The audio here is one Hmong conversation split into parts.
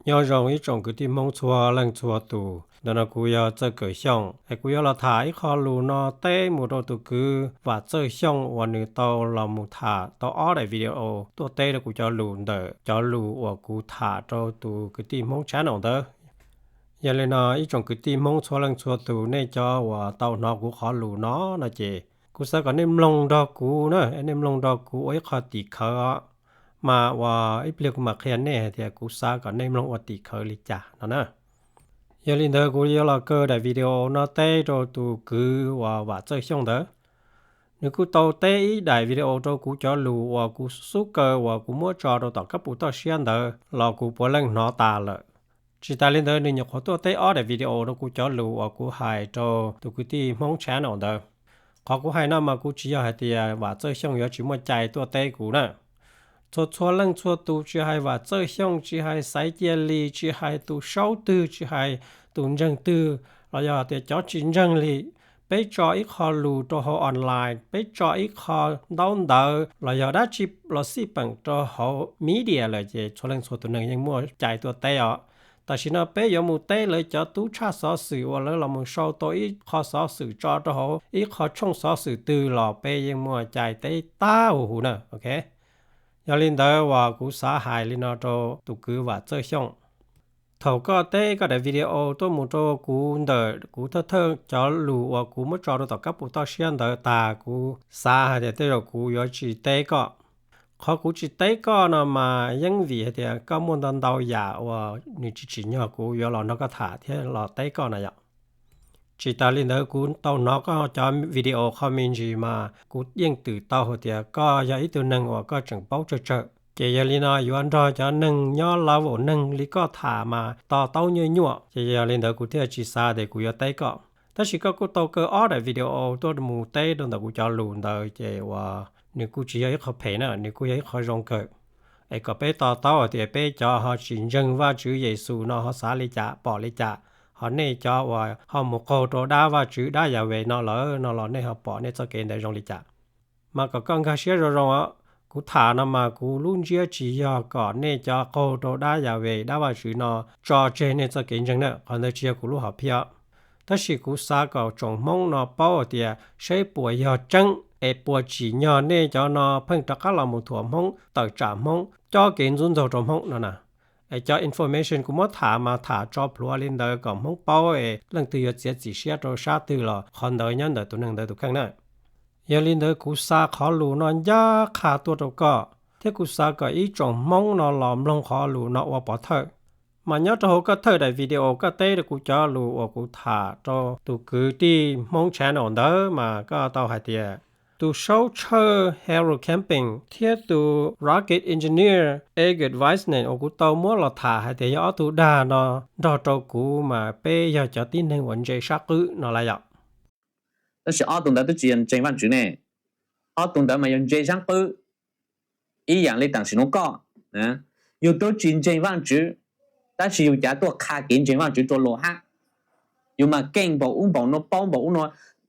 Nyob zoo ib tsoom kwv tij Hmoob txhua leej txhua tus, ntawm no kuv yog Txawj Kawm Xyooj es kuv yuav los tham ib qho lus no teb mus rau tus kwv Vam Txawj Xyooj uas nws tau los mus tham tau ob daim video tuaj teb rau kuv cov lus ntawm cov lus uas kuv tham rau tus kwv tij Hmoob channel ntawd. Yog li no ib tsoom kwv tij Hmoob txhua leej txhua tus, nej cov uas tau hnov kuv qhov lus no no ces kuv xav kom nej mloog nrog kuv na, nej mloog nrog kuv ua ib qho tim khawv os. Mas uas ib pliag kuv mam qhia nej hais tias kuv xav kom nej mloog ua tim khawv li cas no na. Yog li ntawd kuv yuav los kaw daim video no teb rau tus kwv uas Vam Txawj Xyooj ntawd. Nws kuj tau teb ib daim video rau kuv cov lus uas kuv xub kaw uas kuv muab tso rau tom kab pus toj siab ntawd los kuv puav leej hnov tas lawm. Tsis tas li ntawd nws nyuam qhuav tuaj teb ob daim video rau kuv cov lus uas kuv hais rau tus kwv tij Hmoob channel ntawd. Qhov kuv hais no mas kuv tsis yog hais tias Vam Txawj Xyooj yuav tsis muaj cai tuaj teb kuv na. Txhua txhua leej txhua tus, tsis hais Vam Txawj Xyooj, tsis hais Xaiv Cia Lis, tsis hais tus saub twg, tsis hais tus ntseeg twg, los yog tias cov tsis ntseeg li, peb tso ib qho lus rau hauv online, peb tso ib qho ntaub ntawv los yog dab tsi los xij peem rau hauv media lawm ces txhua leej txhua tus neeg yeej muaj cai tuaj teb os. Tam sim no peb yuav mus teb lawv cov tub tshaj xov xwm uas lawv los mus sau tau ib qho xov xwm tso rau hauv ib qho tshooj xov xwm twg los peb yeej muaj cai teb tag huv huv na, ok. Yog li ntawd uas kuv xav hais li no rau tus kwv Vam Txawj Xyooj. Thaum koj teb koj daim video tuaj mus rau kuv ntawm kuv thawj thawj cov lus uas kuv muab tso rau tom kab pus toj siab ntawd tas, kuv xav hais tias tej zaum kuv yuav tsis teb koj. Qhov kuv tsis teb koj no mas yeej vim hais tias koj muaj ntau ntau yam uas nws tsis tsim nyog kuv yuav los nrog koj tham thiab los teb koj na yom. Tsis tas li ntawd kuv tau hnov koj cov video qho me ntsis mas kuv yeej twm tau hais tias koj yog ib tug neeg uas koj tseem paub tsawg tsawg. Ces yog li no yuav nrog cov neeg nyob level neeg li koj tham mas to taub nyuaj nyuaj, ces yog li ntawd kuv thiaj tsis xav tias kuv yuav teb koj. Tab sis koj kuj tau kaw ob daim video tuaj mus teb rau ntawm kuv cov lus ntawd ces uas nws kuj tsis yog ib qho phem na, nws kuj yog ib qho zoo kawg. Es kom peb to taub hais tias peb cov ho tsis ntseeg Vajtswv Yexus no ho xav li cas pom li cas, ho nej cov uas ho mus qaug rau dab Vajtswv dab Yahweh no lawm no los nej ho pom nej txoj kev ntawd zoo li cas. Mas kom koj nkag siab zoo zoo os, kuv tham no mas kuv lub ntsiab tsis yog kom nej cov qaug rau dab Yahweh dab Vajtswv no tso tseg nej txoj kev ntseeg na, qhov ntawd tsis yog kuv lub hom phiaj. Tab sis kuv xav kom tsoom Hmoob no paub hais tias seb puas yog tseeb es puas tsim nyog nej cov no pheej rov qab los mus thuam Hmoob, tawm tsam Hmoob, cob kev ntxub ntxaug rau Hmoob no na. Es cov information kuv muab tham mas tham tso plhuav li ntawd kom Hmoob paub es leej twg yuav txiav txim siab rau sab twg los qhov ntawd nyob ntawm tus neeg ntawd tus kheej na. Yog li ntawd kuv xa qhov lus no ncaj qha tuaj rau koj, thiab kuv xav kom ib tsoom Hmoob no los mloog qhov lus no ua pov thawj. Mas nyob rau hauv koj thawj daim video koj teb rau kuv cov lus uas kuv tham rau tus kwv tij Hmoob channel ntawd mas koj tau hais tias tus saub tshawj Harold Camping thiab tus rocket engineer Egert Weisman uas kuv tau muab los tham hais tias yog ob tug dag no nrog rau kuv mas peb yog cov tib neeg uas ntse sab qwb no lawm yom. Tab sis ob tug ntawd twb tsis yog ntseeg Vajtswv ne. Ob tug ntawd mas yog ntse sab qwb. Ib yam li tam sim no koj, yus twb tsis ntseeg Vajtswv, tab sis yus cav tuaj qha kev ntseeg Vajtswv rau luag hab. Yus mas keej npaum ub npaum no, paub npaum ub no,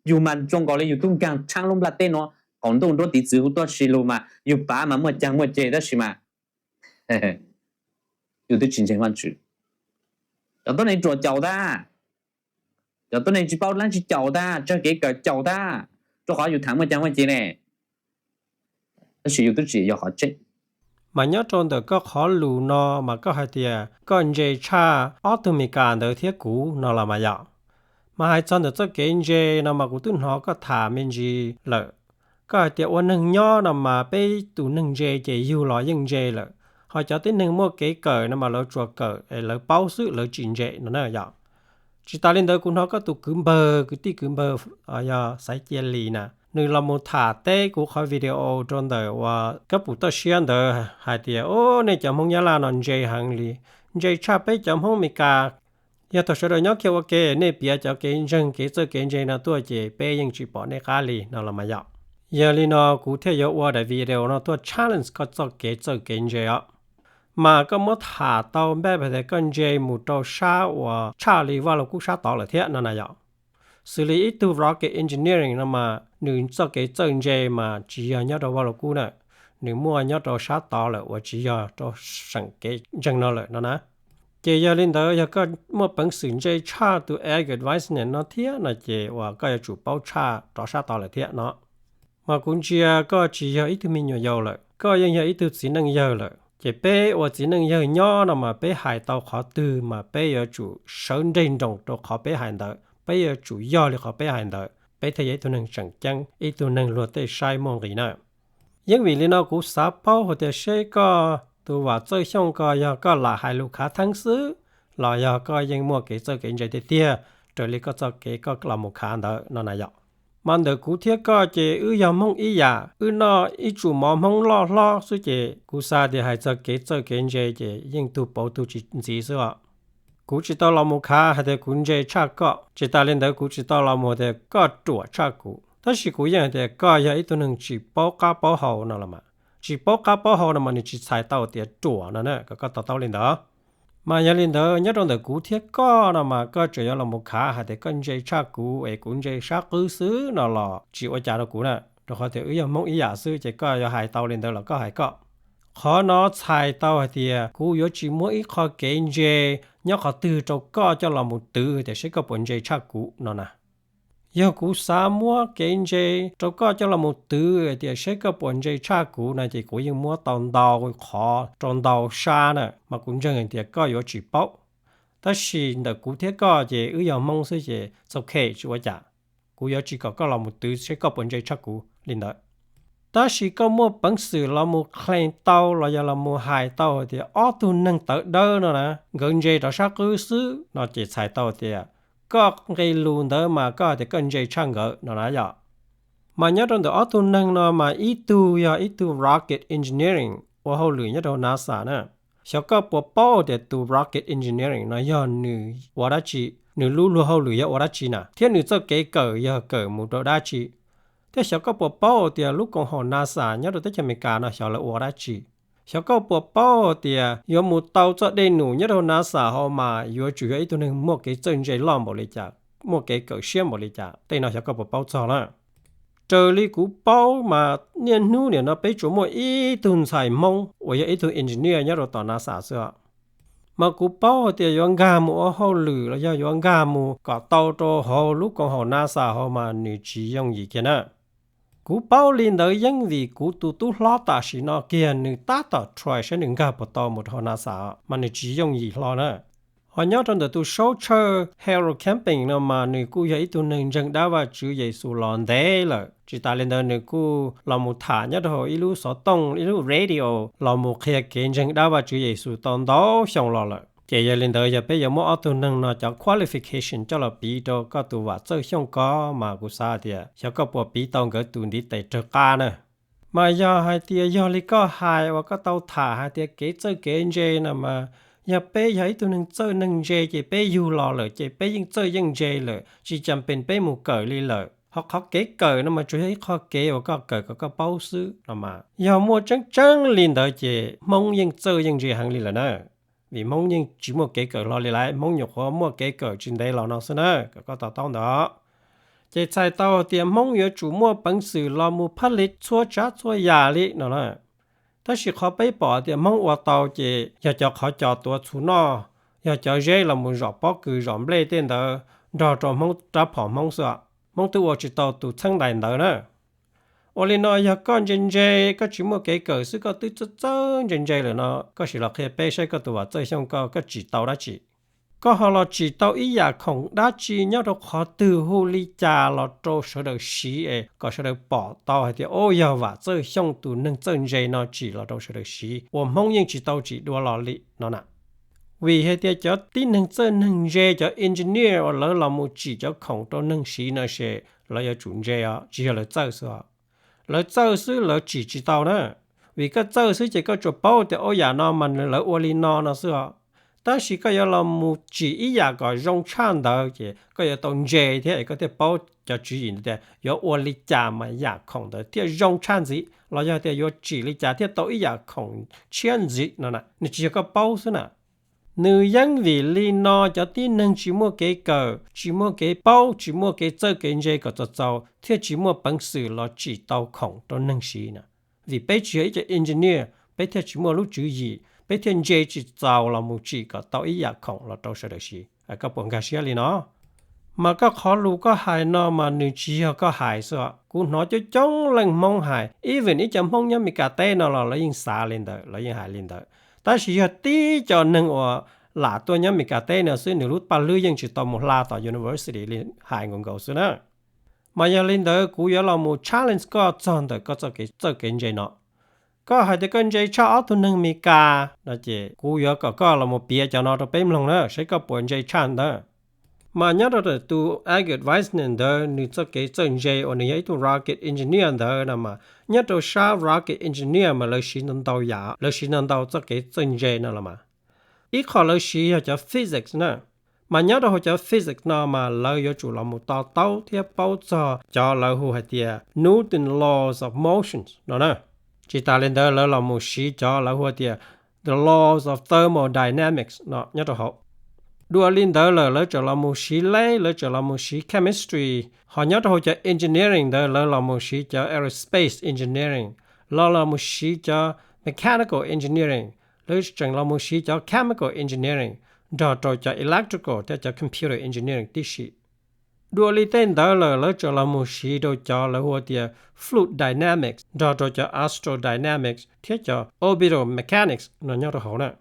yus mas zoo nkaus li yus tub nkeeg tshaab lub nplaj teb no, qaum ntuj nruab tiv txwv hu tuaj si lug mas yus pav mas muaj caag muaj ceg tab sis mas yus twb tsis ntseeg Vajtswv. Cov tuab neeg ruam caum tag, cov tuab neeg tsis paub dlaab tsi caum tag, tsawg kev kawm caum tag, rau qhov yus tham muaj caag muaj ceg ne. Tab sis yus twb tsis yog qhov tseeb. Mas nyob rau ntawm koj qhov lus no mas koj hais tias koj ntse tshaj ob tug Meskas ntawd thiab kuv no los mas yom. Mas hais txog ntawm txoj kev ntse no mas kuv twb hnov koj tham me ntsis lawm. Koj hais tias ua neeg nyob no mas peb tus neeg ntse ces yug los yeej ntse lawm, ho cov tib neeg muaj kev kawm no mas lawv tsuas kawm es lawv paub xwb, lawv tsis ntse no na yom. Tsis tas li ntawd kuv hnov koj tus kwv npawg, kwv tij kwv npawg, yog Xaiv Cia Lis na, nws los mus tham teb kuv qhov video rau ntawm uas kab pum toj siab ntawd hais tias, o, nej cov Hmoob Nyab Laj no ntse heev li, ntse tshaj peb cov Hmoob Meskas. Yog thaum sawv daws nyob kiag ua ke, nej piav cov kev ntseeg kev txawj kev ntse no tuaj ces peb yeej tsis pom nej qab li no los mas yom. Yog li no kuv thiaj yuav ua daim video no tuaj challenge koj txoj kev txawj kev ntse os. Mas koj muab tham tau npaj hais tias koj ntse mus rau sab uas tshaj li Vaj Lug Kub sab tod lawm thiab no na yom. Xws li ib tug rocket engineering no mas nws txoj kev txawj ntse mas tsis yog nyob rau Vaj Lug Kub na, nws muaj nyob rau sab tod lawm uas tsis yog rau seem kev ntseeg no lawm no na. Ces yog li ntawd, yog koj muaj peev xwm ntse tshaj tus Algorithm Wizard no thiab no ces uas koj yuav tsum paub tshaj rov sab tod lawm thiab no. Mas kuv ntsia koj tsis yog ib tug me nyuam yaus lawm, koj yeej yog ib tug txiv neej yawg lawm. Ces peb ua txiv neej yawg nyob no mas peb hais tau qhov twg mas peb yuav tsum sawv nreg nroos rau qhov peb hais ntawd, peb yuav tsum yog li qhov peb hais ntawd, peb thiaj yog ib tug neeg tseem ceeb, ib tug neeg luag tej saib muaj nqis na. Yeej vim li no kuv xav paub hais tias seb koj tus Vam Txawj Xyooj ko yog koj lam hais lus khav theeb xwb, los yog koj yeej muaj kev txawj kev ntse tiag tiag, raws li koj txoj kev koj los mus khav ntawd no na yom. Mas ntawm kuv thiab koj ces wb yog Hmoob ib yam, wb noj ib tsum mov Hmoob loj hlob xwb ces kuv xav tias hais txog kev txawj kev ntse ces yeej tug pauv tug tsis ntxiv xwb os. Kuv tsis tau los mus khav hais tias kuv ntse tshaj koj, tsis tas li ntawd kuv tsis tau los mus tias koj ruam tshaj kuv, tab sis kuv yeej hais tias koj yog ib tug neeg tsis paub qab paub hau no los mas. Tsis paub qab paub hau no mas nws tsis txhais tau tias ruam no na, kom koj to taub li ntawd. Mas yog li ntawd nyob rau ntawm kuv thiab koj no mas koj tseem yuav los mus khav hais tias koj ntse tshaj kuv es kuv ntse sab qwb xwb no los tsis ua cas rau kuv na, rau qhov tias wb yog Hmoob ib yam xwb ces koj yuav hais tau li ntawd los koj hais koj. Qhov no txhais tau hais tias kuv yuav tsis muab ib qho kev ntse nyob qhov twg rau koj coj los mus twv tias seb koj puas ntse tshaj kuv no na. Yog kuv xav muab kev ntse rau koj coj los mus twv tias seb koj puas ntse tshaj kuv no ces kuv yeej muab tau ntau qhov rau ntau sab na, mas kuv ntseeg tias koj yuav tsis paub. Tab sis ntawm kuv thiab koj ces wb yog Hmoob xwb ces it's okay, tsis ua cas. Kuv yuav tsis kom koj los mus twv seb koj puas ntse tshaj kuv li ntawd. Tab sis koj muaj peev xwm los mus claim tau los yog los mus hais tau tias ob tug neeg tawv dawb no na nkawd ntse rov sab qwb xwb no ces txhais tau tias koj nqe lus ntawd mas koj hais tias koj ntse tshaj nkawd no na yom. Mas nyob rau ntawm ob tug neeg no mas ib tug yog ib tug rocket engineering ua hauj lwm nyob rau NASA na. Xyov koj puas paub tias tus rocket engineering no yog nws ua dab tsi, nws lub luag hauj lwm yog ua dab tsi na, thiab nws txoj kev kawm yog kawm mus rau dab tsi. Thiab xyov koj puas paub tias lub koom haum NASA nyob rau teb chaws Amelikas no xyov lawv ua dab tsi. Xyov koj puas paub tias yuav mus tau txoj dej num nyob rau NASA hauv mas yuav tsum yog ib tug neeg muaj kev txawj ntse loj npaum li cas, muaj kev kawm siab npaum li cas, tej no xyov koj puas paub txog na. Raws li kuv paub mas niaj hnub niam no peb tsuas muaj ib tug ntxhais Hmoob uas yog ib tug engineer nyob rau tom NASA xwb os. Mas kuv paub hais tias yuav nkag mus ua hauj lwm los yog yuav nkag mus kom tau rau hauv lub koom haum NASA hauv mas nws tsis yooj yim kiag na. Kuv paub li ntawd yeej vim kuv tus tub hlob tam sim no kiag nws tab tom try saib nws nkag puas tau mus rau hauv NASA, mas nws tsis yooj yim hlo na. Ho nyob rau ntawm tus saub tsawj Harold Camping no mas nws kuj yog ib tug neeg ntseeg dab Vajtswv Yexus los ntev lawm. Tsis tas li ntawd nws kuj los mus tham nyob rau hauv ib lub xov tooj, ib lub radio los mus qhia kev ntseeg dab Vajtswv Yexus tau ntau xyoo los lawm. Ces yog li ntawd yog peb yuav muab ob tug neeg no cov qualification coj los piv rau koj tus Vam Txawj Xyooj ko mas kuv xav tias xyov koj puas piv tau nkawd tus ntiv tes rawg qab na. Mas yog hais tias yog li koj hais uas koj tau tham hais tias kev txawj kev ntse no mas, yog peb yog ib tug neeg txawj neeg ntse ces peb yug los lawm ces peb yeej txawj yeej ntse lawm, tsis cas pes peb mus kawm li lawm. Ho qhov kev kawm no mas tsuas yog ib qho kev uas koj kawm kom koj paub xwb no mas. Yog muaj tseeb tseeb li ntawd ces Hmoob yeej txawj yeej ntse heev li lawm na. Vim Hmoob yeej tsis muaj kev kawm hlo li lawm, Hmoob nyuam qhuav muaj kev kawm tsis ntev los no xwb na, kom koj to taub ntawd. Ces txhais tau tias Hmoob yuav tsum muaj peev xwm los mus phab li txhua tsav txhua yam li no na. Tab sis qhov peb pom tias Hmoob ua tau ces yog cov qhov cos tuav txhuv noj, yog cov zeb los mus zom pob kws zom nplej tej ntawd nrog rau Hmoob rab phom Hmoob xwb. Hmoob twb ua tsis tau tus txheeb ntais ntawd na. Ua li no yog koj ntse ntse, koj tsis muaj kev kawm xwb koj twb txawj txawj ntse ntse lawm no, koj sim los qhia peb saib koj tus Vam Txawj Xyooj ko koj tsim tau dab tsi? Koj ho los tsim tau ib yam khoom dab tsi nyob rau qhov twg hu li cas los rau sawv daws siv es kom sawv daws pom tau hais tias, o, yog Vam Txawj Xyooj tus neeg txawj ntse no tsim los rau sawv daws siv uas Hmoob yeej tsis tau tsim dua los li no na. Vim hais tias cov tib neeg txawj neeg ntse, cov engineer uas lawv los mus tsim cov khoom rau neeg siv no ces lawv yuav tsum ntse os, tsis yog lawv txawj xwb os. Lawv txawj xwb lawv tsim tsis tau na. Vim koj txawj xwb ces koj tsuas paub tias, o, yam no mas lawv ua li no no xwb os. Tab sis koj yuav los mus tsim ib yam kom zoo tshaj ntawd ces koj yuav tau ntse thiab es koj thiaj paub cov tswv yim ntawd tias yuav ua li cas mas yam khoom ntawd thiaj zoo tshaj ntxiv, los yog tias yuav tsim li cas thiaj tau ib yam khoom tshiab ntxiv no na. Nws tsis yog koj paub xwb na. Nws yeej vim li no cov tib neeg tsis muaj kev kawm, tsis muaj kev paub, tsis muaj kev txawj kev ntse kom txaus txaus thiaj tsis muaj peev xwm los tsim tau khoom rau neeg siv na. Vim peb tsis yog ib co engineer, peb thiaj tsis muaj lub tswv yim, peb thiaj ntse tsis txaus los mus tsim kom tau ib yam khoom los rau sawv daws siv. Koj puas nkag siab li no? Mas koj qhov lus koj hais no mas nws tsis yog koj hais xwb os. Kuv hnov coob coob leej Hmoob hais, even ib co Hmoob nyob Meskas teb no los lawv yeej xav li ntawd, lawv yeej hais li ntawd. Tab sis yog tib co neeg uas lam tuaj nyob Meskas teb no xwb, nws lub paj hlwb yeej tsis tau mus hla tom university li, hais nkaus nkaus xwb na. Mas yog li ntawd kuv yuav los mus challenge koj txog ntawm koj txoj kev txawj kev ntse no. Koj hais tias koj ntse tshaj ob tug neeg Meskas no ces kuv yuav kom koj los mus piav cov no rau peb mloog na, saib koj puas ntse tshaj ntawd. Mas nyob rau ntawm tus August Weismann ntawd, nws txoj kev txawj ntse uas nws yog ib tug rocket engineer ntawd no mas, nyob rau sab rocket engineer mas lawv siv ntau ntau yam, lawv siv ntau ntau txoj kev txawj ntse no los mas. Ib qho lawv siv yog cov physics na. Mas nyob rau hauv cov physics no mas lawv yuav tsum los mus to taub thiab paub txog cov lawv hu hais tias Newton laws of motions no na. Tsis tas li ntawd lawv los mus siv cov lawv hu tias the laws of thermodynamics no nyob rau hauv. Dua li ntawd lawm lawv tseem los mus siv lab, lawv tseem los mus siv chemistry, ho nyob rau hauv cov engineering ntawd lawv los mus siv cov aerospace engineering, los los mus siv cov mechanical engineering, lawv tseem los mus siv cov chemical engineering, nrog rau cov electrical thiab cov computer engineering tib si. Dua li tej ntawd lawm lawv tseem los mus siv rau cov lawv hu tias fluid dynamics, nrog rau cov astrodynamics thiab cov orbital mechanics no nyob rau hauv na.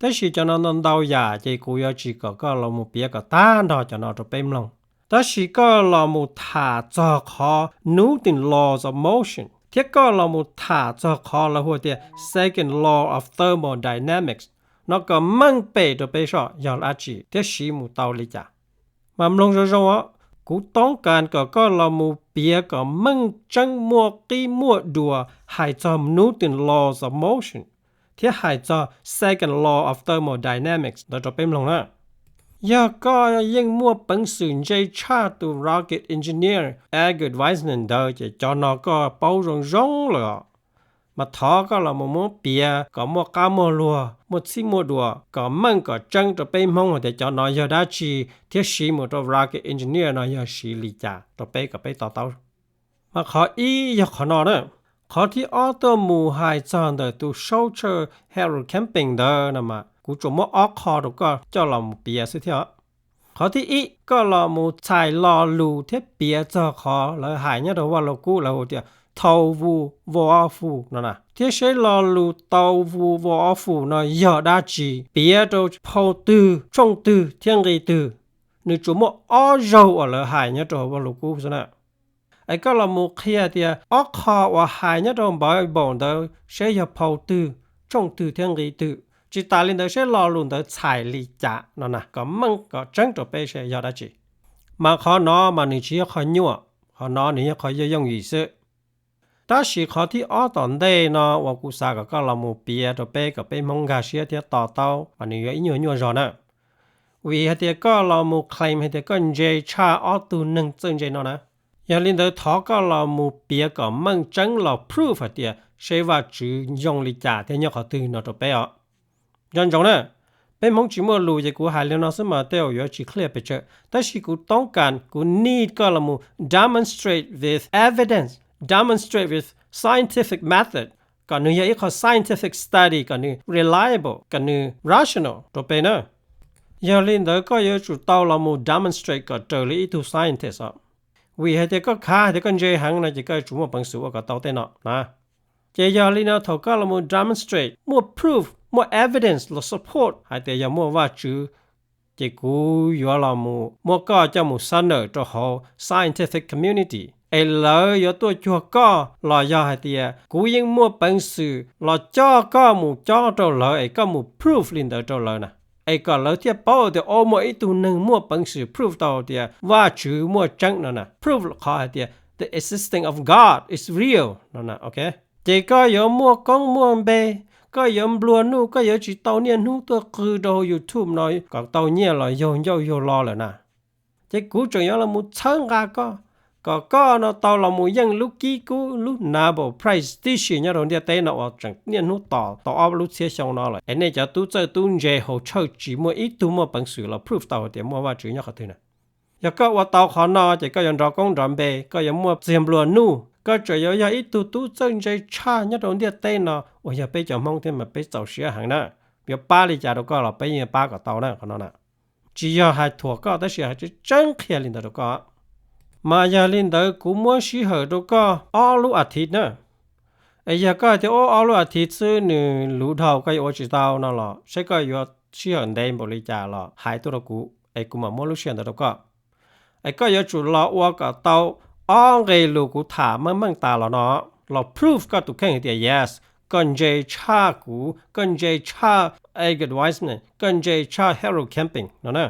Tab sis cov no ntau ntau yam ces kuv yuav tsis kom koj los mus piav kom tag nrho cov no rau peb mloog. Tab sis koj los mus tham txog qhov Newton laws of motion thiab koj los mus tham txog qhov lawv hu tias second law of thermodynamics no kom meej pem rau peb soj yog dab tsi thiab siv mus tau li cas. Mas mloog zoo zoo os, kuv toob kas kom koj los mus piav kom meej tseeb muaj qib muaj dua hais txog Newton laws of motion thiab hais txog second law of thermodynamics ntawd rau peb mloog na. Yog koj yeej muaj peev xwm ntse tshaj tus rocket engineer August Weismann ntawd ces cov no koj paub zoo zoo lawm os. Mas thov koj los mus muab piav kom muaj qab muaj luag, muaj txhij muaj dua, kom meej kom tseeb rau peb Hmoob hais tias cov no yog dab tsi thiab siv mus rau rocket engineer no yog siv li cas rau peb kom peb to taub. Mas qhov ib yog qhov no na. Qhov thib ob tuaj mus hais txog ntawm tus Soldier Harold Camping ntawd no mas kuv tsuas muab ob qho rau koj coj los mus piav xwb thiab. Qhov thib ib, koj los mus txhais lo lus thiab piav txog qhov lawv hais nyob rau Vaj Lug Kub lawv hu tias thau vu vo ob fu no na, thiab seb lo lus tau vu vo ob fu no yog dab tsi, piav rau phau twg, tshooj twg thiab nqi twg. Nws tsuas muaj ob zaug uas lawv hais nyob rau hauv Vaj Lug Kub xwb na. Es koj los mus qhia tias ob qho uas hais nyob rau Bible ntawd seb yog phau twg, tshooj twg thiab nqi twg, tsis tas li ntawd seb lo lus ntawd txhais li cas no na, kom meej kom tseeb rau peb seb yog dab tsi. Mas qhov no mas nws tsis yog qhov nyuaj, qhov no nws yog qhov yooj yooj yim xwb. Tab sis qhov thib ob tom ntej no uas kuv xav kom koj los mus piav rau peb kom peb Hmoob nkag siab thiab to taub mas nws yuav ib nyuag nyuaj zog na. Vim hais tias koj los mus claim hais tias koj ntse tshaj ob tug neeg txawj ntse no na. Yog li ntawd thov koj los mus piav kom meej tseeb los proof hais tias seb Vajtswv zoo li cas thiab nyob qhov twg no rau peb os. Nco ntsoov na, peb Hmoob tsis muaj lus ces kuv hais li no xwb mas tej zaum yuav tsis clear pes tsawg. Tab sis kuv toob kas, kuv need koj los mus demonstrate with evidence, demonstrate with scientific method, kom nws yog ib qho scientific study, kom nws reliable, kom nws rational rau peb na. Yog li ntawd koj yuav tsum tau los mus demonstrate kom raws li ib tug scientist os. Vim hais tias koj khav hais tias koj ntse heev no ces koj yuav tsum muaj peev xwm ua kom tau tej no na. Ces yog li no thaum koj los mus demonstrate, muaj proof, muaj evidence los support hais tias yog muaj Vajtswv, ces kuv yuav los mus muab koj coj mus xab nawm rau hauv scientific community, es lawv yuav tuaj cuag koj los yog hais tias kuv yeej muaj peev xwm los coj koj mus cob rau lawv es koj mus proof li ntawd rau lawv na. Es kom lawv thiaj paub tias o muaj ib tug neeg muaj peev xwm proof tau tias Vajtswv muaj tseeb no na, proof qhov hais tias the existence of God is real no na, ok. Ces koj yuav muaj koob muaj npe, koj yuav nplua nuj, koj yuav tsis tau niaj hnub tuaj qw rau hauv YouTube no kom tau nyiaj los yaug ncauj yaug lo lawm na. Ces kuv tseem yuav los mus txhawb nqa koj, kom koj no tau los mus yeej lub kib kub, lub Nobel Prize tib si nyob rau ntiaj teb no uas tseem niaj hnub tos tau ob lub txhiab xyoo no lawm es nej cov tub txawj tub ntse hauv church tsis muaj ib tug muaj peev xwm los proof tau hais tias muaj Vajtswv nyob qhov twg na. Yog koj ua tau qhov no ces koj yuav nrov koob nrov npe, koj yuav muaj txiag nplua nuj, Koj tseem yuav yog ib tug tub txawj ntse tshaj nyob rau ntiaj teb no uas yog peb cov Hmoob thiab mas peb txaus siab heev na. Yuav pab li cas rau koj los peb yeej pab kom tau na qhov no na. Tsis yog hais thuam koj tab sis hais tseeb tseeb qhia li ntawd rau koj. Mas yog li ntawd kuv muab sij hawm rau koj ob lub as thiv na. Es yog koj hais tias ob lub as thiv xwb nws luv dhau koj yuav ua tsis tau no los saib koj yuav sij hawm ntev npaum li cas los hais tuaj rau kuv es kuv mam muab lub sij hawm ntawd rau koj. Es koj yuav tsum los ua kom tau ob nqe lus kuv tham meej meej tas los no, los proof koj tus kheej hais tias yes, koj ntse tshaj kuv, koj ntse tshaj Edgar Wiseman, koj ntse tshaj Harold Camping no na.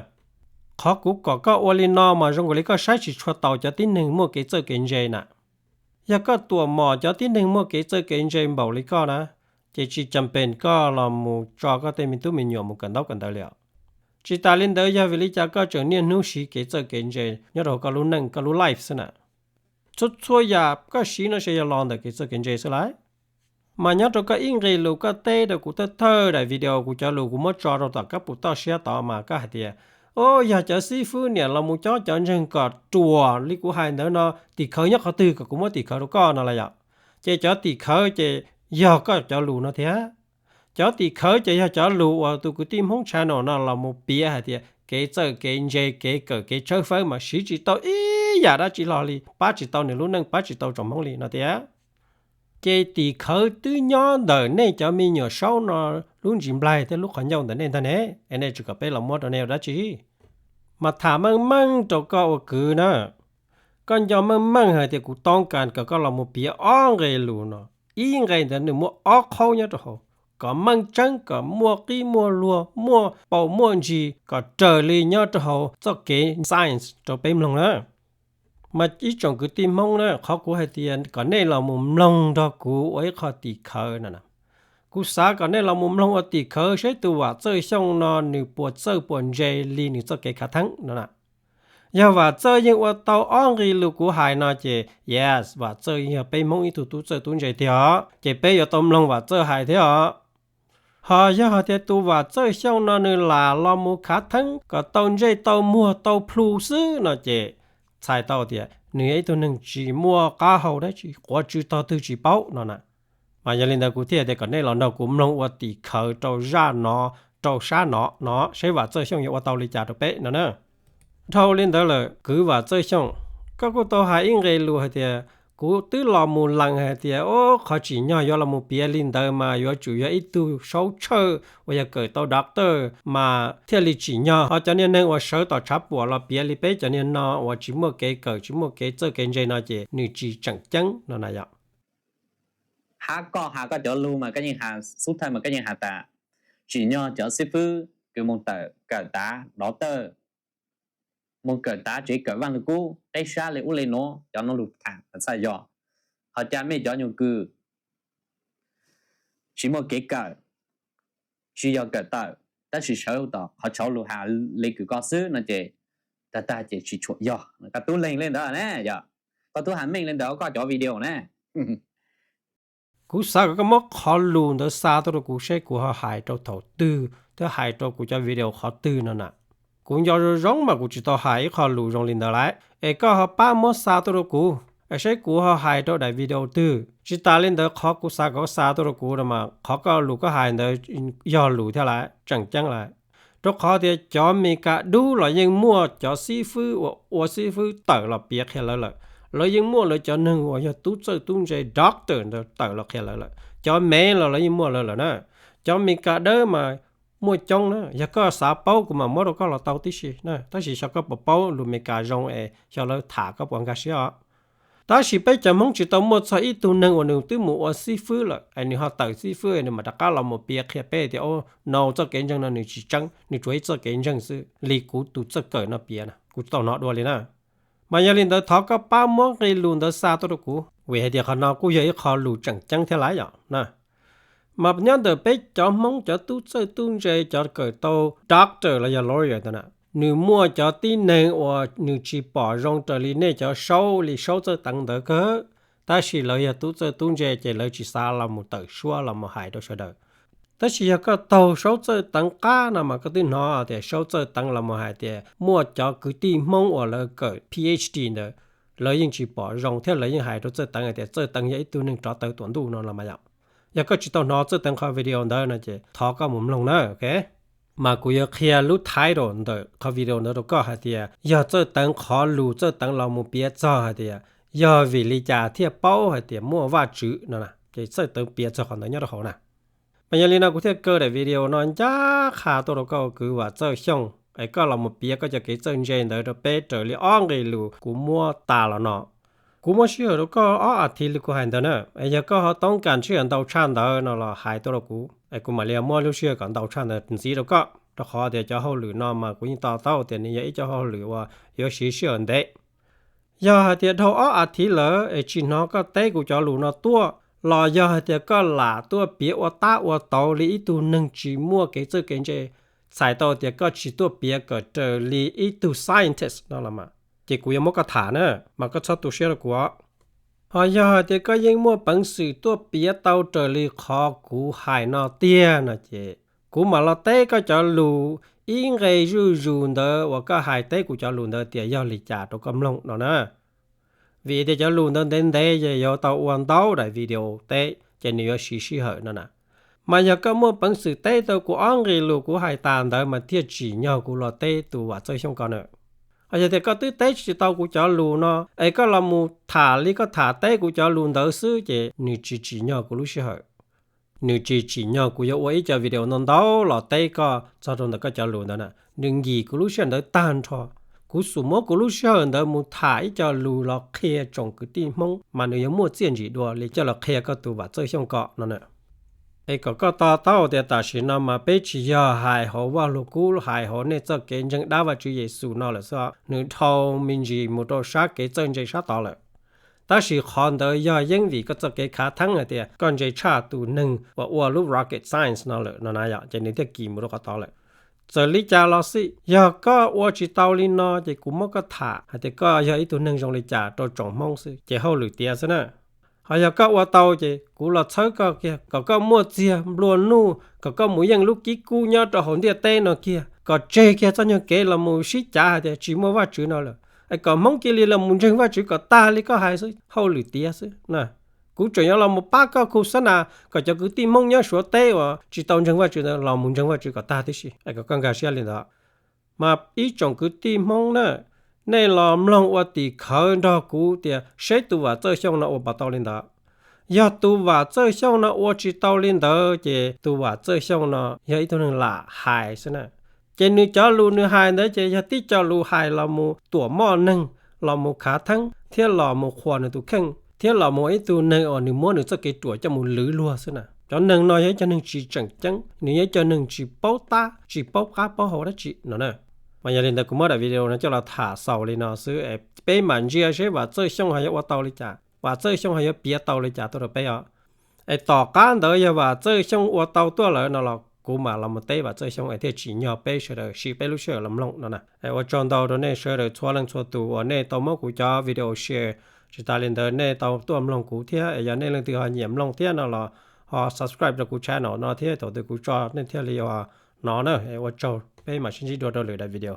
Qhov kuv kom koj ua li no mas zoo nkaus li koj saib tsis tshua taus cov tib neeg muaj kev txawj kev ntse na. Yog koj tuam mom cov tib neeg muaj kev txawj kev ntse npaum li koj na, ces tsis cam pes koj los mus tso koj tej me tub me nyuam mus kawm ntaub kawm ntawv li os. Tsis tas li ntawd yog vim li cas koj tseem niaj hnub siv kev txawj kev ntse nyob rau koj lub neej koj lub life xwb na. Txhua txhua yam koj siv no ces yog los ntawm kev txawj kev ntse xwb lauj. Mas nyob rau koj ib nqe lus koj teb rau kuv thawj thawj daim video kuv cov lus kuv muab tso rau tom kab pus toj siab tod mas koj hais tias, o, yog cov xib fwb niam los mus cob cov ntseeg kom ruam li kuv hais ntawd no tim khawv nyob qhov twg kom kuv muab tim khawv rau koj no los yom. Ces cov tim khawv ces yog koj cov lus no thiab. Cov tim khawv ces yog cov lus uas tus kwv tij Hmoob channel no los mus piav hais tias kev txawj kev ntse kev kawm kev tshawb fawb mas siv tsis tau ib yam dab tsi hlo li, pab tsis tau nws lub neej pab tsis tau tsoom Hmoob li no tiag. Ces tim khawv twb nyob ntawm nej cov me nyuam saub no lub ntsis nplaig thiab lub qhov ncauj ntawm nej ntag ne, es nej tsis kom peb los muab rau nej ua dab tsi? Mas tham meej meej rau koj ua kwv na. Koj nco meej meej hais tias kuv toob kas kom koj los mus piav ob nqe lus no, ib nqe ntawd nws muaj ob qhaub nyob rau hauv, kom meej tseeb kom muaj qib muaj luag muaj paus muaj ntsis kom raws li nyob rau hauv txoj kev science rau peb mloog na. Mas ib tsoom kwv tij Hmoob na, qhov kuv hais tias kom nej los mus mloog nrog kuv ua ib qho tim khawv no, kuv xav kom nej los mus mloog ua tim khawv saib tus Vam Txawj Xyooj no nws puas txawj puas ntse li nws txoj kev khav theeb no na. Yog Vam Txawj yeej ua tau ob nqe lus kuv hais no ces yes, Vam Txawj yeej yog peb Hmoob ib tug tub txawj tub ntse tiag os, ces peb yuav tau mloog Vam Txawj hais thiab os. Ho yog hais tias tus Vam Txawj Xyooj no nws lam los mus khav theeb kom tau ntsej tau muag tau plhu xwb no ces txhais tau tias nws yog ib tug neeg tsis muaj qab hau dab tsi, quav tsw tog twg tsis paub no na. Mas yog li ntawd kuv thiaj tias kom nej los nrog kuv mloog ua tim khawv rau zaj no, rau sab no no saib Vam Txawj Xyooj yuav ua tau li cas rau peb no na. Dhau li ntawd lawm kwv Vam Txawj Xyooj, koj kuj tau hais ib nqe lus hais tias kuv twb los mus lees hais tias o, qhov tsim nyog yuav los mus piav li ntawd mas yuav tsum yog ib tug saub tshawj uas yog kawm tau doctor mas thiaj li tsim nyog, ho cov niag neeg uas sawv tom tshav puam los piav li peb cov niag no uas tsis muaj kev kawm tsis muaj kev txawj kev ntse no ces nws tsis tseem ceeb no na yom. Hab koj has koj cov lus mas koj yeej has xub thawj mas koj yeej has tas tsim nyog cov xib fwb kws moog tawm kawm tav doctor, moog kawm tav tsev kawm Vaaj Lug Kub teb sab le ub le nuav, cov nuav lug tham txhaj yog. Ho ca mej cov nyuag kws tsis muaj kev kawm, tsis yog kawm tawm, tab sis sawv tom qhov tshauv lug has le kws koj xwb no ces tag tag ces tsis tshuam yog. Koj tub leeg le ntawd ne, yog koj tub has meej le ntawd koj cov video ne. Kuv xav kom koj muab qhov lus ntawd xa tuaj rau kuv seb kuv ho hais rau thaum twg thiab hais rau kuv cov video qhov twg no na. Kuv nco zoo zoo mas kuv tsis tau hais ib qho lus zoo li ntawd lawm, es koj ho pab muab xa tuaj rau kuv, es seb kuv ho hais rau daim video twg. Tsis tas li ntawd, qhov kuv xav kom koj xa tuaj rau kuv no mas qhov koj lus koj hais ntawd yog lus thiab lawm, tseem ceeb lawm. Rau qhov tias cov Amelikas dub los yeej muaj cov xib fwb uas ua xib fwb tawm los piav qhia lawv lawm. Lawv yeej muaj lawv cov neeg uas yog tub txawj tub ntse doctor ntawd tawm los qhia lawv lawm. Cov Mev los lawv yeej muaj lawv lawm na. Cov Amelikas dawb mas muaj coob na, yog koj xav paub kuv mam muab rau koj los tau tib si na, tab sis xyov koj puas paub lus Amelikas zoo es xyov lawv tham koj puas nkag siab os. Tab sis peb cov Hmoob tsis tau muaj txog ib tug neeg uas nws twb mus ua xib fwb lawm es nws ho tawm xib fwb nws mam rov qab los mus piav qhia peb tias, o, no txoj kev ntseeg no nws tsis tseeb, nws tsuas ib txoj kev ntseeg xwb li kuv tus txawj kawm no piav na, kuv tsis tau hnov dua li na. Mas yog li ntawd thov koj pab muab nqe lus ntawd xa tuaj rau kuv, vim hais tias qhov no kuj yog ib qho lus tseem ceeb thiab lawm yom na. Mas nyob ntawm peb cov Hmoob cov tub txawj tub ntse cov kawm tau doctor los yog lawyer ntawd na, nws muaj cov tib neeg uas nws tsis pom zoo raws li nej cov saub li saub txawj teev ntawd kawg, tab sis lawv yog tub txawj tub ntse ces lawv tsis xav los mus tawm suab los mus hais rau sawv daws. Tab sis yog koj taug saub txawj teev qab no mas koj twb hnov tias saub txawj teev los mus hais tias muaj cov kwv tij Hmoob uas lawv kawm PhD ntawd, lawv yeej tsis pom zoo thiab lawv yeej hais rau Txawj Teev hais tias Txawj Teev yog ib tug neeg rov tawv tuam ntuj no los mas yom. Yog koj tsis tau hnov Txawj Teev qhov video ntawd no ces thov koj mus mloog na, ok. Mas kuv yuav qhia lub title ntawm qhov video ntawd rau koj hais tias yog Txawj Teev qhov lus Txawj Teev los mus piav txog hais tias yog vim li cas thiaj paub hais tias muaj Vajtswv no, ces Txawj Teev piav txog qhov ntawd nyob rau hauv na. Mas yog li no kuv thiaj kaw daim video no ncaj qha tuaj rau koj ua kwv Vam Txawj Xyooj es koj los mus piav koj cov kev txawj ntse ntawd rau peb raws li ob nqe lus kuv muab tas los no. Kuv muab sij hawm rau koj ob as thiv li kuv hais ntawd na, es yog koj ho toob kas sij hawm ntau tshaj ntawd no los hais tuaj rau kuv es kuv mam li muab lub sij hawm kom ntau tshaj ntawd ntxiv rau koj, rau qhov tias cov hauj lwm no mas kuv yeej to taub tias nws yog ib co hauj lwm uas yuav siv sij hawm ntev. Yog hais tias dhau ob as thiv lawm es tsis hnov koj teb kuv cov lus no tuaj, los yog hais tias koj lam tuaj piav ua tab ua tauv li ib tug neeg tsis muaj kev txawj kev ntse, txhais tau tias koj tsis tuaj piav kom raws li ib tug scientist no los mas, ces kuv yuav muab koj tham na, mas koj txhob tu siab rau kuv os. Ho yog hais tias koj yeej muaj peev xwm tuaj piav tau raws li qhov kuv hais no tiag no ces kuv mam los teb koj cov lus ib nqe zuj zus ntawd uas koj hais teb kuv cov lus ntawd tias yog li cas rau koj mloog no na. Vim tias cov lus ntawd ntev ntev ces yuav tau ua ntau daim video teb ces nws yuav siv sij hawm no na. Mas yog koj muaj peev xwm teb tau kuv ob nqe lus kuv hais tas ntawd mas thiaj tsim nyog kuv los teb tus Vam Txawj Xyooj ko na. Ho yog tias koj twb teb tsis tau kuv cov lus no es koj los mus tham li koj tham teb kuv cov lus ntawd xwb ces nws tsis tsim nyog kuv lub sij hawm. Nws tsis tsim nyog kuv yuav ua ib co video ntau ntau los teb koj txog rau ntawm koj cov lus ntawd na. Nws nkim kuv lub sij hawm ntawd tag nrho. Kuv xum muab kuv lub sij hawm ntawd mus tham ib co lus los qhia tsoom kwv tij Hmoob mas nws yuav muaj txiaj ntsim dua li coj los qhia koj tus Vam Txawj Xyooj ko no na. Es kom koj to taub tias tam sim no mas peb tsis yog hais hauv Vaj Lug Kub, hais hauv nej txoj kev ntseeg dab Vajtswv Yexus no lawm xwb, nws dhau me ntsis mus rau sab kev txawj ntse sab tod lawm. Tab sis qhov ntawd yog yeeb vim koj txoj kev khav theeb hais tias koj ntse tshaj tus neeg uas ua lub rocket science no lawm no na yom, ces nws thiaj kis mus rau qhov tod lawm. Txawm li cas los xij, yog koj ua tsis tau li no ces kuv muab koj tham hais tias koj yog ib tug neeg zoo li cas rau tsoom Hmoob xwb ces hauj lwm tiav xwb na. Ho yog koj ua tau ces kuv los txhawb koj kiag kom koj muaj txiag nplua nuj, kom koj mus yeej lub kib kub nyob rau hauv ntiaj teb no kiag, kom tseg kiag txoj nyuag kev los mus sib cav hais tias tsis muaj Vajtswv no lawm, es kom Hmoob cia li los mus ntseeg Vajtswv kom tag li koj hais xwb, hauj lwm tiav xwb na. Kuv tseem yuav los mus pab koj khu xab nas kom cov kwv tij Hmoob nyob Suav teb uas tsis tau ntseeg Vajtswv ntawd los mus ntseeg Vajtswv kom tag tib si, es kom koj nkag siab li ntawd. Mas ib tsoom kwv tij Hmoob na, nej los mloog ua tim khawv nrog kuv tias seb tus Vam Txawj Xyooj no ua puas tau li ntawd. Yog tus Vam Txawj Xyooj no ua tsis tau li ntawd ces tus Vam Txawj Xyooj no yog ib tug neeg lam hais xwb na. Ces nws cov lus nws hais ntawd ces yog tib co lus hais los mus tuam moj neeg, los mus khav theeb thiab los mus qhuas nws tus kheej thiab los mus ib tug neeg uas nws muab nws txoj kev ruam coj mus lwv luag xwb na. Cov neeg no yog ib co neeg tsis tseem ceeb, nws yog ib co neeg tsis paub tab tsis paub qab paub hau dab tsi no na. Mas yog li ntawd kuv muab daim video no coj los tham xaus li no xwb es peb mam ntsia seb Vam Txawj Xyooj ho yuav ua tau li cas, Vam Txawj Xyooj ho yuav piav tau li cas tuaj rau peb os. Es tom qab ntawd yog Vam Txawj Xyooj ua tau tuaj lawm no los kuv mam los mus teb Vam Txawj Xyooj es thiaj tsim nyog peb sawv daws siv peb lub sij hawm los mloog no na. Es ua tsaug ntau rau nej sawv daws txhua leej txhua tus uas nej tau muab kuv cov video share. Tsis tas li ntawd nej tau tuaj mloog kuv thiab es yog nej leej twg ho nyiam mloog thiab no los ho subscribe rau kuv channel no thiab thaum twg kuv tso nej thiaj li hnov na. Es ua tsaug, peb mam sib ntsib dua rau lwm daim video.